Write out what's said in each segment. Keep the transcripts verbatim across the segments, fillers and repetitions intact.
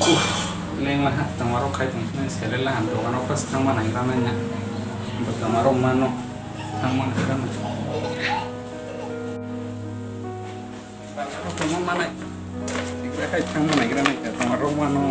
Lengla ha, tongmarok khai tong sini, selai la han, dogan o pas thangma nai gra nai na. Bo tongmarok mano, thangma nai gra nai. Tongma manai, gra khai thangma nai gra nai, tongmarok mano.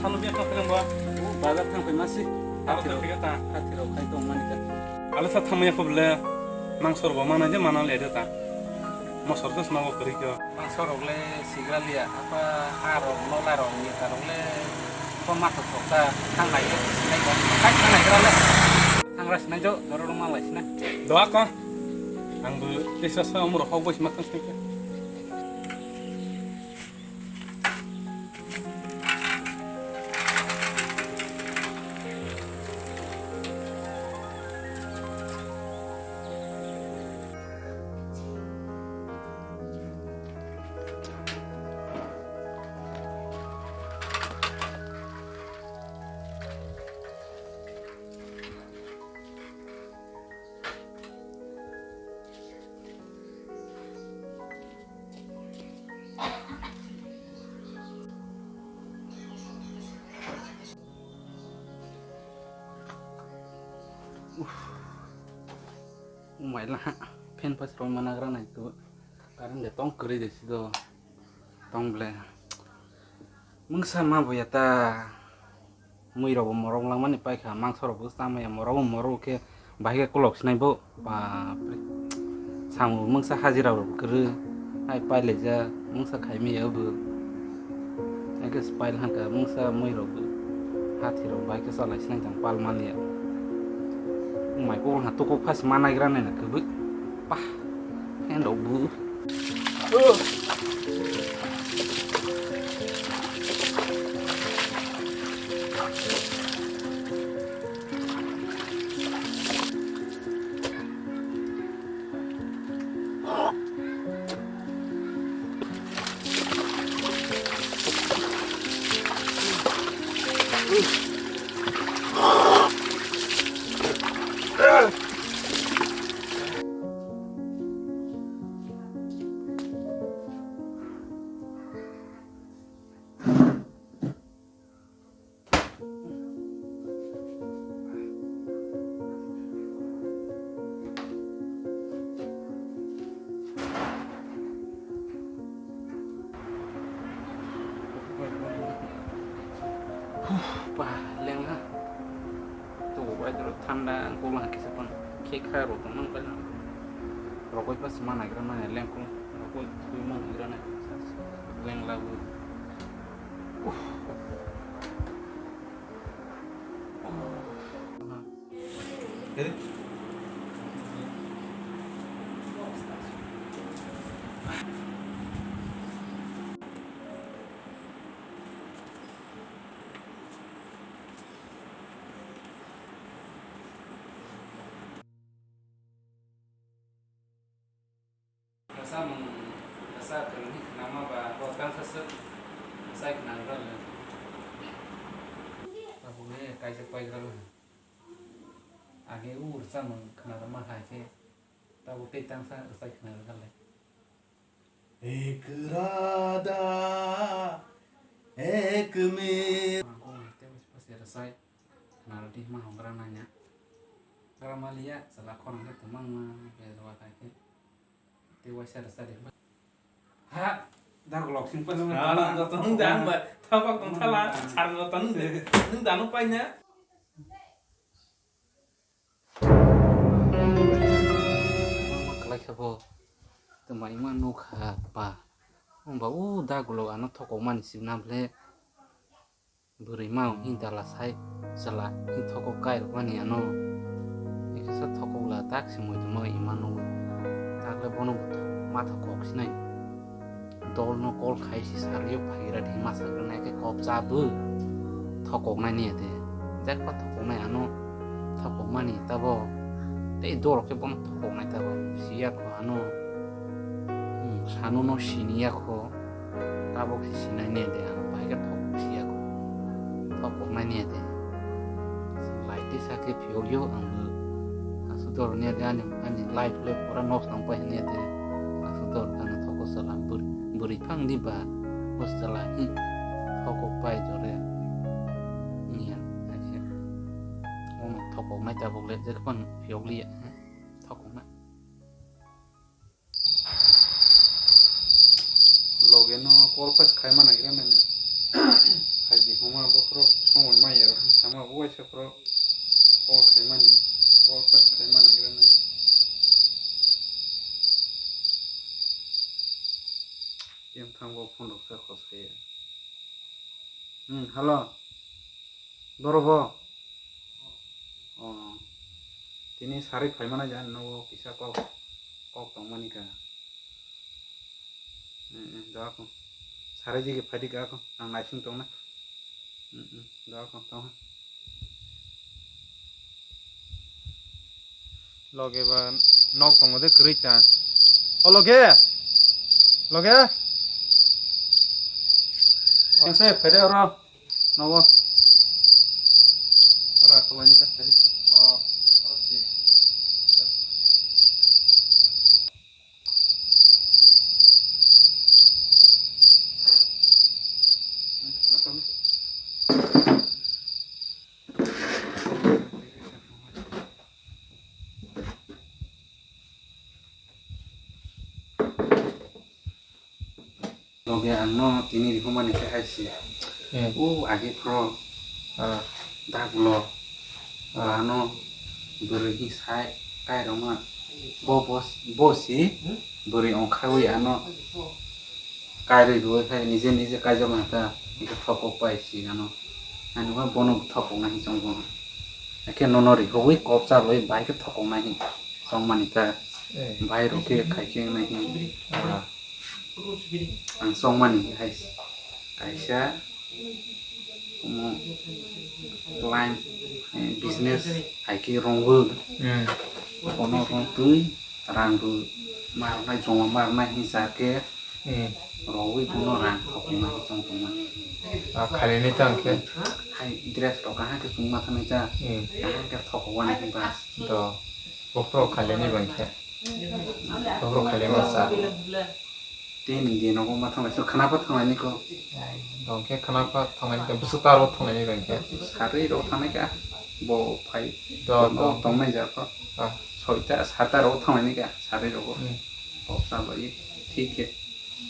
Salo biya kha phailang bo. Bazar thang phai masi. Abo khe ta. Hathirok khai tong mani kha. Alo sa thangmaya kho bole. Mangso rok bo mana je mana le ta. Mosor to sna bo kwrwi kyo. Mangso rok le sigra liya. Apa ha rok nola rok ni ta rok le. Ko ma thok thok ta. Thang nai le sinai ko. Khai thang nai gra le. Thang ra sinai jo. Doro rok ma lai sinai. Doa ko. Ang bo tesa sa umur hok bo sima thang sinai kha. Uff. Umai la. Fan pas rok mana gra nai tu. Current de tong kwrwi de si do. Tong ble. Mungsa ma bo ya ta. Mui rok bo morok langmani paikha, mangso rok bo chamaya, morok bo morok khe bahai khe kolok sinai bo, bapre. Samung mungsa hajira rok kwrwi, hai pailaijak, mungsa khaimaya bo. Hai khe se pail hankha, mungsa mui rok bo, hathi rok bahai khe chalai sinai jang pal manliya. Mai kok ha tukuk phas manaigra nai na kwbwi, pah, phendok bo. Bah, lengha. Tububai doro thanda, ang kula kisa pang khe kha rw tong nang bai nang. Rokoi pas ma naigra mani lengkung, rokoi twi ma naigra nai. Lengla bo. Rwchapmung rwchap kwrwngni khnama ba bo tangsa swk rwchai khna rwgra le. Tabukni kaisa paigra le. Age o rwchapmung khna rwma hai khe tabuk tei tangsa rwchai khna rwgra le. Ek rada, ek me. Ang kok tei bwsai rwchai khna rwdi ma hwngra nanya. Gra maliya chwla khorang khe kwbangma bejwa khai khe. Waisa rasa de. Ha, dak lok sing pa nang. Ah, nang to nang dan ba, tabak tong thala, sar no tong de. Nang dan pai na. Kalai kha bo. Tuma ima nukha ba. Ong ba u dak lok ano thokok mani sibna ble. Bwrwi ma hwnwi dala sai chwla hwnwi thokok kai rwmani ano. Ekhe sa thokok la tak se muitu ma ima nugwi. Takle bono bo ma thokok sinai. Dolno call khai si sarwi phaigra di ma sagrana ekhe kop cha bw thokok nai niya de. Jakpa thokok nai ano thokok mani tabo tei dol khe bono thokok nai tabo siya kho ano. Hmm, sano no siniya kho. Tabok se sinai ne de, ang bahai khe thok siya kho. Thok koknai ne de. Lai tisa khe phiyok yo ang bo. Aswk dor ne de ani, ani life le pura nok nang pai ne de. Aswk dor kha no thok ko sala bwrwi phang di ba. Bo sala hi thok kok pai jore. Niya, hakhe. Omo thok koknai tabok le, je phang phiyok liya. Thok koknai. Loge no call pas khai ma nagira nani. Hai di homa bokhorok somoi ma yero sama bo waisa khorok call khai mani, call pas khai ma nagira nani. Yang thang bo phone rok sa khos khe. Hmm, hello. Boro bo? Oh. Tini sarwi phaimani jani nogo kisa kok, kok tongmani ka. Eh, eh, doa kho. Sarwi jigi phaidi ka kho. Ang naising tongna. Hmm, hmm, doa kho, tong. Loge ba nok tongo de kwrwi ta. O loge. Loge. Ang se phaide oro. Nogo. Ora, kawani ka tadi. Oh, oro si. Loge ang no tini rihormani khe hai se. Hmm. O agi phro. Ah. Dak lo. Ah. Ano bwrwi hi sai kai roma. Bo, bo, bo si bwrwi ongkhaiwi ano kairwi rwi khai nije nije kaijak nang ta. Hingkhe thokok pai si ano. Ani bo bono thokok nai chong bo. Hingkhe nono rihorwi kok cha rwi bai khe thokok nai chong mani ta. Eh. Bai rok khe khai khe nai. Ah. Ang chongmani hai kaisa omo line, eh, business hai khe rongwi. Hmm. Bono rong twi rang rw marnai joma marnai hinsa khe, hmm, rogwi bono rang thokma chong tongma. Ah, khailini tang khe? Hai dress rok kaham khe chwngma thangwi cha. Hmm. Kaham khe thokma hinba. Do. Bokhorok khailini bang khe. Bokhorok khailima sa. Tini di nogo ma thanglai, so khana pa thanglai ni ko. Dong khe khana pa thanglai ni, bwswk ta ro thanglai ni bang khe. Sarwi ro thanglai ka, bo phai. Do, do, do. Tong nai ja ko. Ah. Soita, sata ro thanglai ni ka, sarwi ro ko. Hmm. Bo sa bai, thik khe.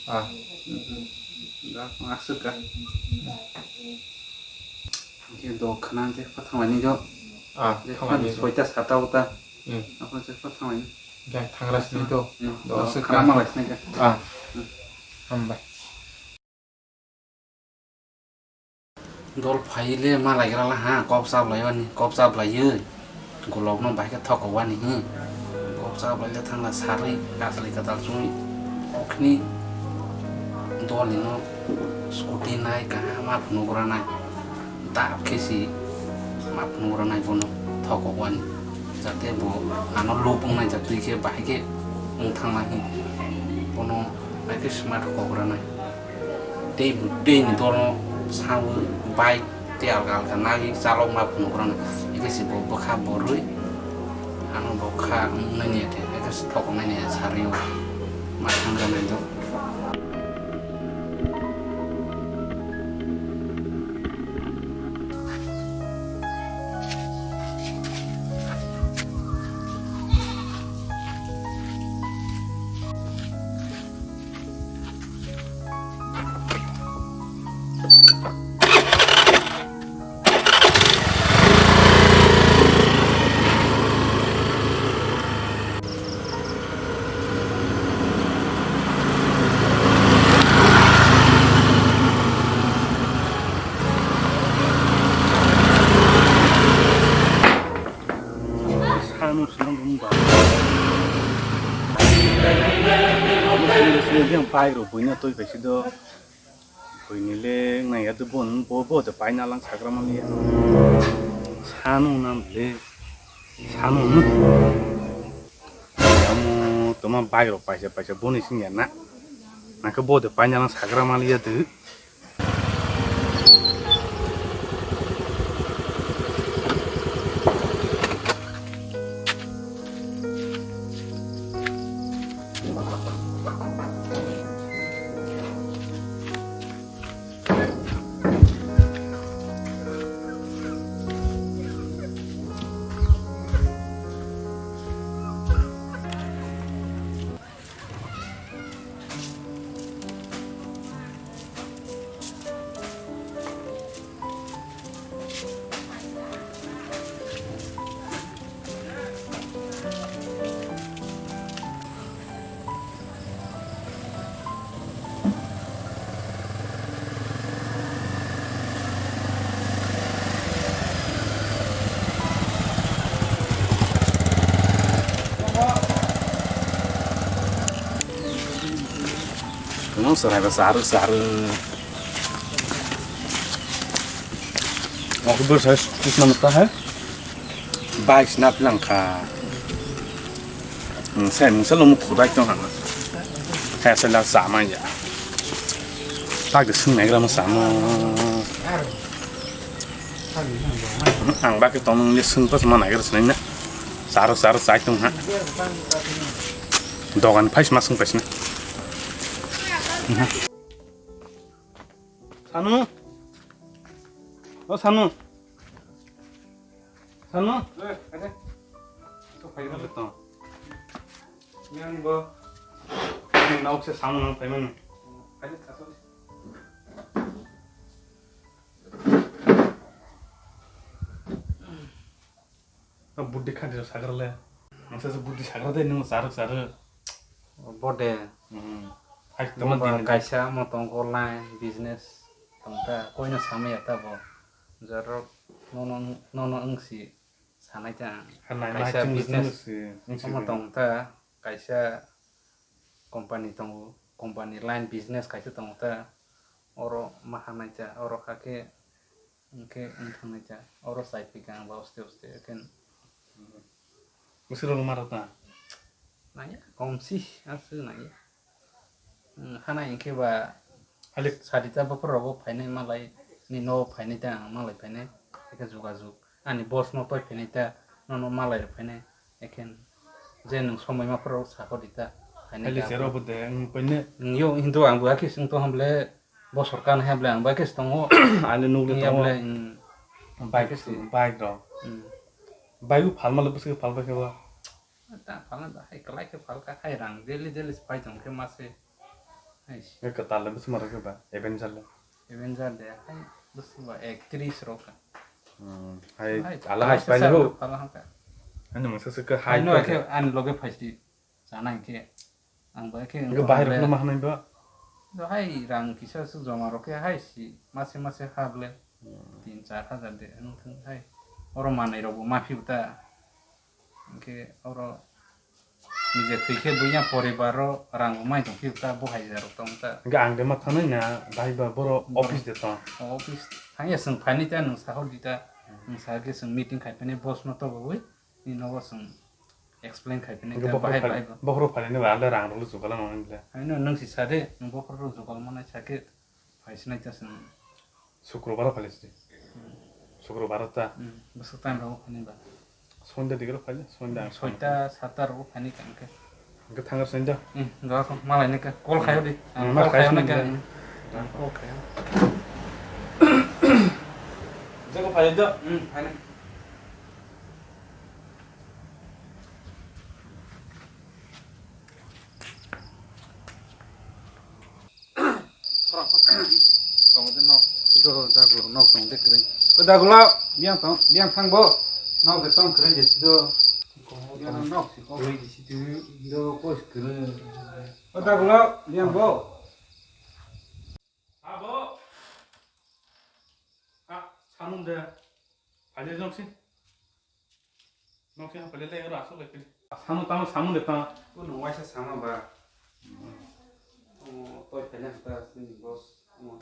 Ah. Mhm. Da, aswk ka. Hingkhe do khana je pa thanglai ni jo. Ah, je thanglai ni jo. Soita sata uta. Hmm. Apa je pa thanglai ni. Jang thangra sini to. Hmm. Do, do, aswk khana ka. Malai sini ka. Ah. Hmm. Hambai. Dol phai le malai gra la ha, kok chap lai ani, kok chap lai ye. Golok no bai khe thok wani hi. Kok cha bai le thangla sarwi kathali kathal chumui. Okhini dol ni no scooty nai kaham ma phunuk rw nai. Dap khe si ma phunuk rw nai bono thok wani. Jate bo ano lobong nai jatwi khe bahai khe wng thangma hi. Bono bai khe smart kok rw nai. Tei bo tei ni dol no sawi bai. Tei alka alka nagwi chalokma phunuk rwna. Eke se bo bwkha borwi ano bo kha wngnai ni eke, eke se thok wngnai ni sarwi o ma thang rwna do. Ano sini bumba. Ano sini sini yang pai ro buina toi kaisi do. Buini le nang ya do bon bo bo de pai na lang sagra mani ya. Sanu nam le. Sanu. Amo toma bai ro paisa paisa boni sing ya na. Nang ke bo de pai na lang sagra mani ya de. Ano sarai ba saru saru. Aku ber saya sukses nama ta hai. Bike snap lang kha. Hmm, saya mungsa lo mu khudai tong hana. Saya sela sama ya. Tak de sung nai gram sama. Ang ba ke tong le sung pas ma nai gram sini na. Saru saru sai tong ha. Dogan phai sma sung phai sini. Sanu. O Sanu. Sanu. Eh, ada. Itu kayu mana tuh? Yang bo. Yang nauk se Sanu nang kayu mana? Ada satu. Buddhi khadi sagar le. Ang sa buddhi sagar de nung sarak sarak. Bode. Hmm. Hai tama din kaisa mo tong online business tong ta koino samaya ta bo. Jarok nono nono wngsi sanai ta. Hanai kaisa mai business wngsi mo tong ta kaisa company tongo, company line business kaisa tongo ta. Oro ma hanai ta oro hakhe Hwnkhe wng thangnaikha, oro chai phaikha ang ba oste oste, hwnkhe. Bwswk rwgwi ma rwkha? Naiya, komsi, aswk naiya. Wng, hanai hwnkhe ba Halik. Sarita bokhorok rogo phainai malai, ni nogo phainai ta ang malai phainai, hwnkhe jogajog. Ani boss no pai phainai ta, nono malai rw phainai, hwnkhe je nwng somoi ma phuru sakho di ta, phainai Halik ta. Zero bo de, wng, phainai. Wng, yo, hindu ang bo hakhe swng tong hamle, Bo sorkar hai bwle ang bai khe tongo. Ani nugwi tongo. Bike, bike rok. Hmm. Bike o phalma le bwswk phalbai khe bo. Ta phalna da hai kwlai khe phalka hai rang daily daily se pai tong khe ma se. Hai. Nge kwtal le bwswk ma rok khe ba Avenger le. Avenger de hai bwswk ba ektris rok ka. Hmm. Hai ala hai pai le bo. Phala hangka. Ani mungsa se khe hai. Ani loge phai si. Chana hinkhe ang bo khe wngkha bahai rokno ma hanai ba? Do hai rang kisa swk joma rok khe hai si mase mase ha bwle. Hmm. Tin char hajar de wng thung hai. Oro manai rok bo ma phi ta. Hinkhe oro nije thwi khe buya poribar ro rang bo mai tong phi ta bo hai rok tong ta. Hinkhe ang de ma thanai na bahai ba boro office de tong. Office thangya swng phaini ta nwng sahor di ta. Nwng sa khe swng meeting khai phani boss no to bo wi. Ni nogo chwng explain khai phini. Hwnkhe ta bokhorok bahai phai-, bahai bo. Bokhorok phailini ba, ale rang rok le jugal mano hwnle. Haino nwng si sa de, nwng bokhorok rok jugal manai sa khe phai sinai ta chwng. Sukrobar o phai si. Hmm. Sukrobar o ta. Hmm, bwswk time rok phani ba. Sonda dige rok phai, sonda. Soita, sata rok phani ka hwnkhe. Hwnkhe thangar senda. Hmm, doa kho, malai ni ka, call khayo di. Hmm, call khayo na ka. Hmm, call khayo. Jago phai do. Hmm, phai na. Tongo de nok. Ito, dagulo nok tong de kwrwi. O dagulo, biyang tong, biyang thang bo. Nok de tong kwrwi de sido. Biyang nok si kok kwrwi de sido. Indo kos kwrwi. O dagulo, biyang bo. Abo. A, samung de. Phai de jong si. Khe haphailai lai oro aswk lai khe. Samung tamo samung de tamo. O nwng waisa sama ba. O toi phailai hapta chini boss. O.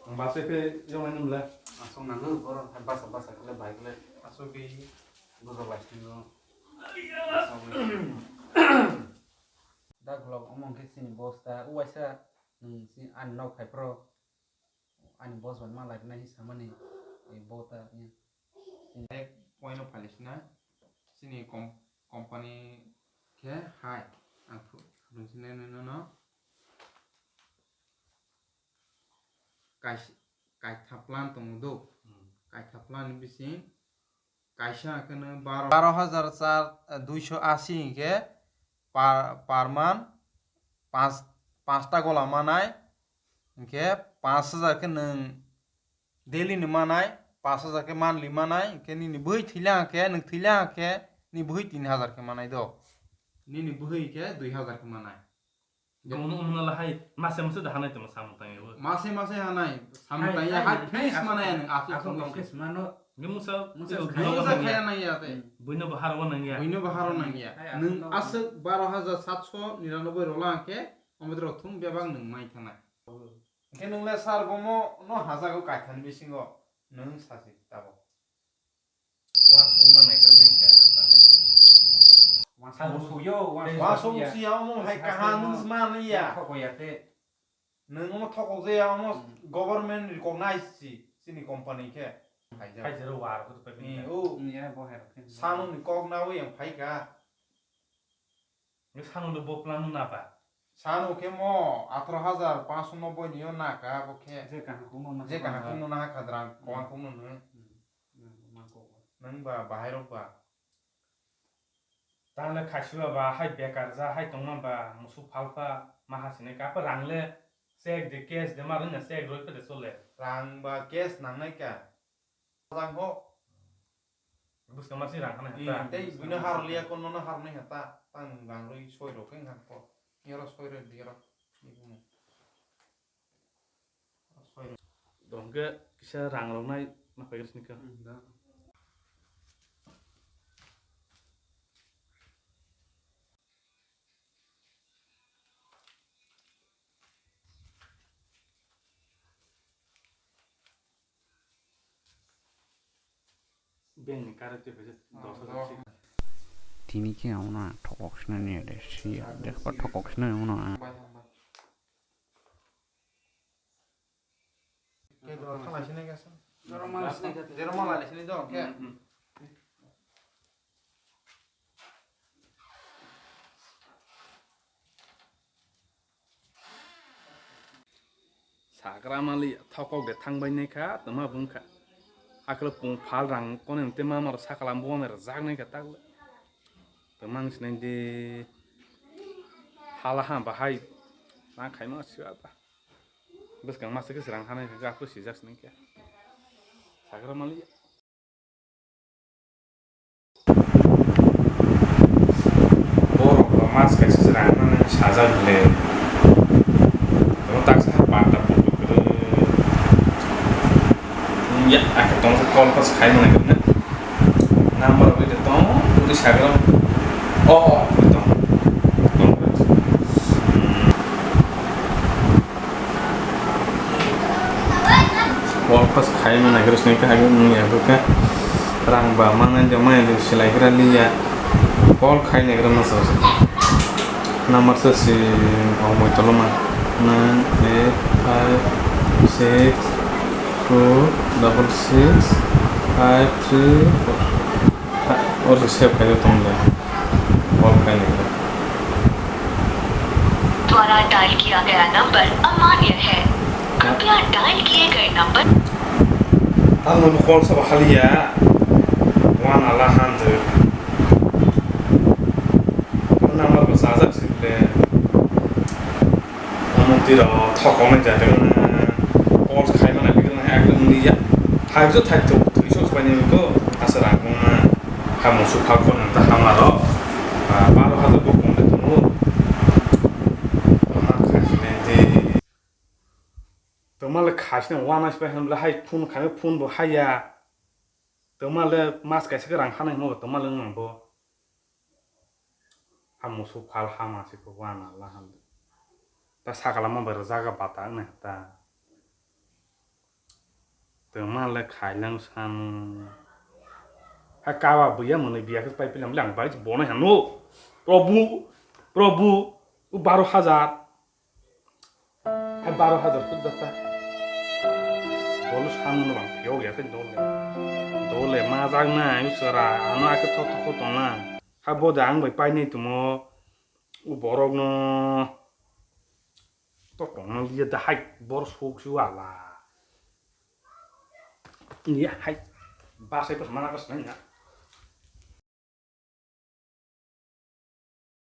Ang bus bai khe yong nai nwng le. Aswk nang nw borok hai bus bus khe le bike le. Aswk di. Bujo bai sini no. Dak lok omo khe chini boss ta uaisa nwng si ani nok hai pro. Ani boss bai ma lai nai samani, eh, bo ta, eh. Ek point of violation na, chini com-, company khe hai, ang phu-, phunuk sinai nai no no. Kaisa, kaitha plan tongo do. Hmm. Kaitha plan ni bising, kaisa khe no baro, baro hajar char, eh, duiso asi hinkhe per, per month panch, panchta gola manai, hinkhe panch hajar khe nwng daily ni manai, panch hajar khe monthly manai, hinkhe nini bwhwi thwilai khe, nwng thwilai khe, nini bwhwi tin hajar khe manai do. Nini bwhwi khe dui hajar khe manai. Omono, omono lahai mase mase da hanai tongma samung tangwi bo. Mase mase hanai samung tangwi hai, hai, hai, fresh hai, manai aswk, aswk tongwi tongkhe se. Mano. Nge musa, musa tiro khaya buino nangya. Khaya nangya te. Hmm. Buino bo haro nangya. Buino bo haro nangya. Hai, nwng aswk no. Aswk baro hajar satso niranoboi rola khe, omo tiro thum bebak nwng mai thangnai. Hwnkhe nwng le sir bomo no hajago kaithani bisingo nwng sasi tabok. Uansukma naikhwrwng nai kha, bahai se. Uansukma suyo, uansukma suya. Uansukma suya, omo hai kaham nung sma nung ya. Thoko ya te. Nung omo thokok je ya, omo government recognize si, sini company khe. Hai jero war ko to pekni. Ni o. Ni ya bo hai rok khe. Sano ni kok na o yang phai ka. Nge sano le bo plan no na ba? Sano khe mo atro hajar panchsho nobboi ni o na ka bo khe. Je kaham kung no na. Je kaham kung no na ha khadrang, kowang kung no nung. Hmm. Hmm, ma kok ba. Nung ba, bahai rok ba. Tang le khaisiba ba, hai bekar ja, hai tongma ba, musu phalpha, maha sini kapa rang le, check de, cash de, ma rwna check roi phe de chole. Rang ba cash nang nai ka. Rang ho. Bwskang ma si rang hanai hata. Tei buino har liya ko nono har nai hata. Tang rang roi soi rok khe hang ko. Yoro soi roi di yoro. Dongke kisa rang rok nai ma paikar sini ka. Hmm, da. Bank ni karate phaisa dos hajar. Tini khe amo no ang thokok sinani de si ya, dekpa thokok sinani amo no ang. Ke dor thalai sinai kasa. Dor malai sinai kasa. Dor malai sinai do ke. Hmm, hmm. Sakra mali thokok de thang bai nai kha, tama bung kha. Akla pung phal rang kone te ma mar sakala bo mer jak nai kha tak. Tama ang sinai de hala ha bahai. Ma khai ma siwa ta. Bwskang masa khe srang hanai hwnkhe aphuru sijak sini khe. Sakra maliya. Borok ba mas kaisa srang hanai sajak le. Abo taksa ha pata putu kwrwi. Ya, akhe tongsa call pas khai manai kwrwna. Number bai de tong, uri sagra. O, o, uri tong. Tong. Hmm. Call pas khai manai kwrwsni khe, agini ya, khe rang ba manai de, manai de, silai kwrwliya. Call khai nai kwrwna sa. Number sa si, o, moi tolo ma. Nine eight five six two double six five three four. O se save khai tong le. Call khai nai. द्वारा डायल किया गया नंबर अमान्य है। कृपया डायल किए गए number. Tamo call sa bahaliya. One ala hundred. Number ba sajak sile. Omo twi rok thokok nai jate wngna, call khai mana bikhe wngna ekdom wngya. Thaijo thaithok thwiso swbaini wngkho, asa rang wngna. Hamung sukha khorang ta hamaro. Ah, baro hajar bo kong de tongo. Tongma khaisne de. Tongma le khaisne wana sipai hwn le hai phone khai phone bo haya. Tongma le mas kaisa khe rang hanai mo tongma le wng bo. Ha musuk phal hama se ko wana la han. Ta sakala mo bai rwjaga bata wng nai ta. Tongma le khailang san. Ha kawa buya mwnwi biya khe pai pilang bilang bai bono hano. Probu, Probu, u baro hajar. Hai baro hajar kut data. Dol san no bang phiyok ya khe dol. Dol le majak nai u sara ano ake thok thok tong na. Ha bo da ang bai pai nai tumo. U borok no. To tongna liya da hai bor sok si wala. Iya hai. Basai pas mana kas nanya.